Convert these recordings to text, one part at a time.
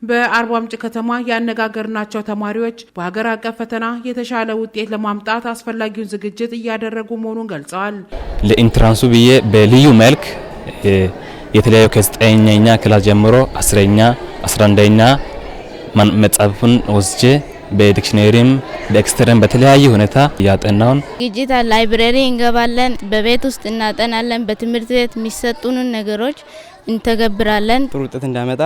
በአርባ ምንጭ ከተማ ያነጋገርናቸው ተማሪዎች በሀገር አቀፍ ፈተና የተሻለ ውጤት ለማምጣት አስፈላጊውን ዝግጅት እያደረጉ መሆኑን ገልጸዋል። ለ entrance ኡ ብዬ በልዩ መልክ የተለያዩ ከ9ኛ class ጀምሮ 10ኛ፣ 11ኛ መጽሐፉን ወስጄ በ dictionary ም በ extra ም በተለያየ ሁኔታ እያጠናውን ዝግጅት library እንገባለን፣ በቤት ውስጥ እናጠናለን፣ በትምህርት ቤት የሚሰጡንን ነገሮች እንተገብራለን። ጥሩ ውጤት እንዳመጣ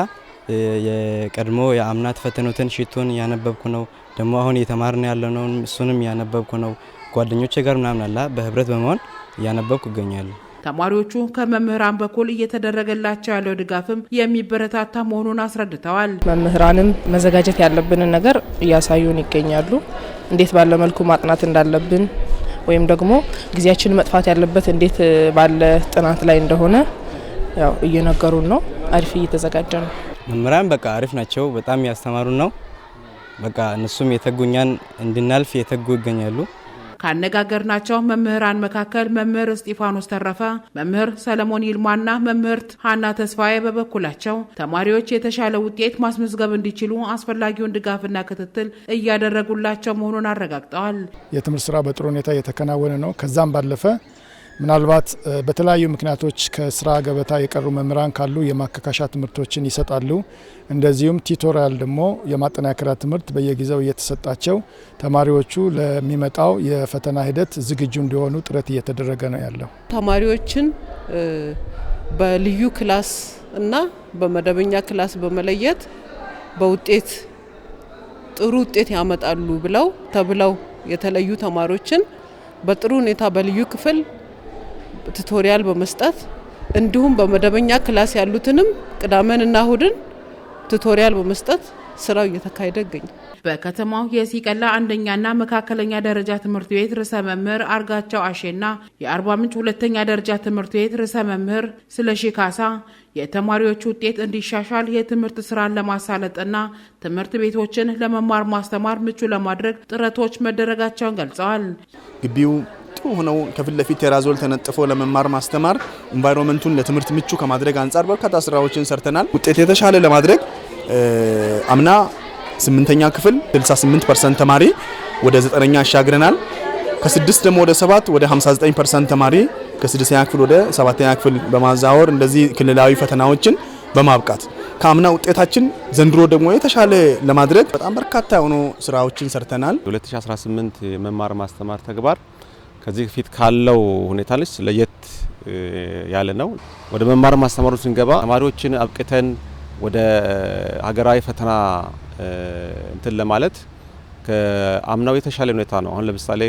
የቀድሞ የአምና ተፈተኑትን sheet ኡን እያነበብኩ ነው። ደግሞ አሁን እየተማርን ያለነውን እሱንም እያነበብኩ ነው። ጓደኞቼ ጋር ምናምን አላ በህብረት በመሆን እያነበብኩ እገኛለሁ። ተማሪዎቹ ከመምህራን በኩል እየተደረገላቸው ያለው ድጋፍም የሚበረታታ መሆኑን አስረድተዋል። መምህራንም መዘጋጀት ያለብንን ነገር እያሳዩን ይገኛሉ። እንዴት ባለ መልኩ ማጥናት እንዳለብን ወይም ደግሞ ጊዜያችን መጥፋት ያለበት እንዴት ባለ ጥናት ላይ እንደሆነ ያው እየነገሩን ነው። አሪፍ እየተዘጋጀ ነው። መምህራን በቃ አሪፍ ናቸው። በጣም ያስተማሩን ነው። በቃ እነሱም የተጉኛን እንድናልፍ የተጉ ይገኛሉ። ካነጋገርናቸው መምህራን መካከል መምህር እስጢፋኖስ ተረፈ፣ መምህር ሰለሞን ይልማና መምህርት ሀና ተስፋዬ በበኩላቸው ተማሪዎች የተሻለ ውጤት ማስመዝገብ እንዲችሉ አስፈላጊውን ድጋፍና ክትትል እያደረጉላቸው መሆኑን አረጋግጠዋል። የትምህርት ስራ በጥሩ ሁኔታ እየተከናወነ ነው። ከዛም ባለፈ ምናልባት በተለያዩ ምክንያቶች ከስራ ገበታ የቀሩ መምህራን ካሉ የማካካሻ ትምህርቶችን ይሰጣሉ። እንደዚሁም tutorial ደግሞ የማጠናከሪያ ትምህርት በየጊዜው እየተሰጣቸው ተማሪዎቹ ለሚመጣው የፈተና ሂደት ዝግጁ እንዲሆኑ ጥረት እየተደረገ ነው ያለው። ተማሪዎችን በልዩ class እና በመደበኛ class በመለየት በውጤት ጥሩ ውጤት ያመጣሉ ብለው ተብለው የተለዩ ተማሪዎችን በጥሩ ሁኔታ በልዩ ክፍል tutorial በመስጠት እንዲሁም በመደበኛ class ያሉትንም ቅዳሜንና እሁድን tutorial በመስጠት ስራው እየተካሄደ ይገኛል። በከተማው የሲቀላ አንደኛና መካከለኛ ደረጃ ትምህርት ቤት ርዕሰ መምህር አርጋቸው አሼና የአርባ ምንጭ ሁለተኛ ደረጃ ትምህርት ቤት ርዕሰ መምህር ስለሺ ካሳ የተማሪዎቹ ውጤት እንዲሻሻል የትምህርት ስራን ለማሳለጥና ትምህርት ቤቶችን ለመማር ማስተማር ምቹ ለማድረግ ጥረቶች መደረጋቸውን ገልጸዋል። ግቢው ጥሩ ሆነው ከፊት ለፊት terrazzo ተነጥፎ ለመማር ማስተማር environment ኡን ለትምህርት ምቹ ከማድረግ አንጻር በርካታ ስራዎችን ሰርተናል። ውጤት የተሻለ ለማድረግ አምና 8ኛ ክፍል 68% ተማሪ ወደ 9ኛ አሻግረናል። ከ6 ደግሞ ወደ 7 ወደ 59% ተማሪ ከ6ኛ ክፍል ወደ 7ኛ ክፍል በማዛወር እንደዚህ ክልላዊ ፈተናዎችን በማብቃት ከአምና ውጤታችን ዘንድሮ ደግሞ የተሻለ ለማድረግ በጣም በርካታ የሆኑ ስራዎችን ሰርተናል። 2018 የመማር ማስተማር ተግባር ከዚህ ፊት ካለው ሁኔታ ለየት ያለ ነው። ወደ መማር ማስተማሩ ስንገባ ተማሪዎችን አብቅተን ወደ ሀገራዊ ፈተና እንትን ለማለት ከአምናው የተሻለ ሁኔታ ነው። አሁን ለምሳሌ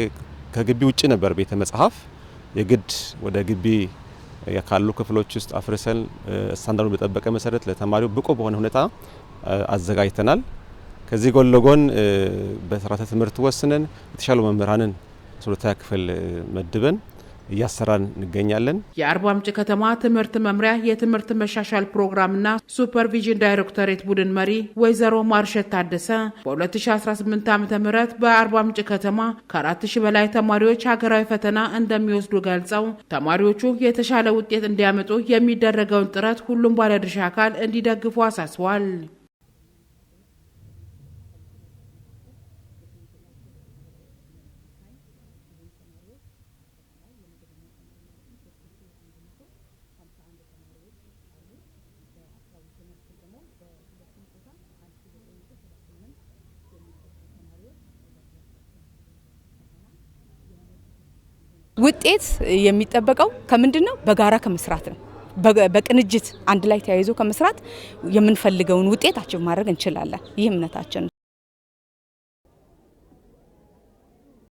ከግቢ ውጪ ነበር ቤተ መጽሐፍ የግድ ወደ ግቢ ካሉ ክፍሎች ውስጥ አፍርሰን ስታንዳርዱን በጠበቀ መሰረት ለተማሪው ብቁ በሆነ ሁኔታ አዘጋጅተናል። ከዚህ ጎን ለጎን በስርዓተ ትምህርት ወስነን የተሻሉ መምህራንን 12ኛ ክፍል መድበን እያሰራን እንገኛለን። የአርባ ምንጭ ከተማ ትምህርት መምሪያ የትምህርት መሻሻል ፕሮግራምና ሱፐርቪዥን ዳይሬክቶሬት ቡድን መሪ ወይዘሮ ማርሸት ታደሰ በ2018 ዓ.ም በአርባ ምንጭ ከተማ ከ4000 በላይ ተማሪዎች ሀገራዊ ፈተና እንደሚወስዱ ገልጸው ተማሪዎቹ የተሻለ ውጤት እንዲያመጡ የሚደረገውን ጥረት ሁሉም ባለድርሻ አካል እንዲደግፉ አሳስበዋል። ውጤት የሚጠበቀው ከምንድን ነው? በጋራ ከመስራት ነው። በቅንጅት አንድ ላይ ተያይዞ ከመስራት የምንፈልገውን ውጤት achieve ማድረግ እንችላለን። ይህ እምነታችን ነው።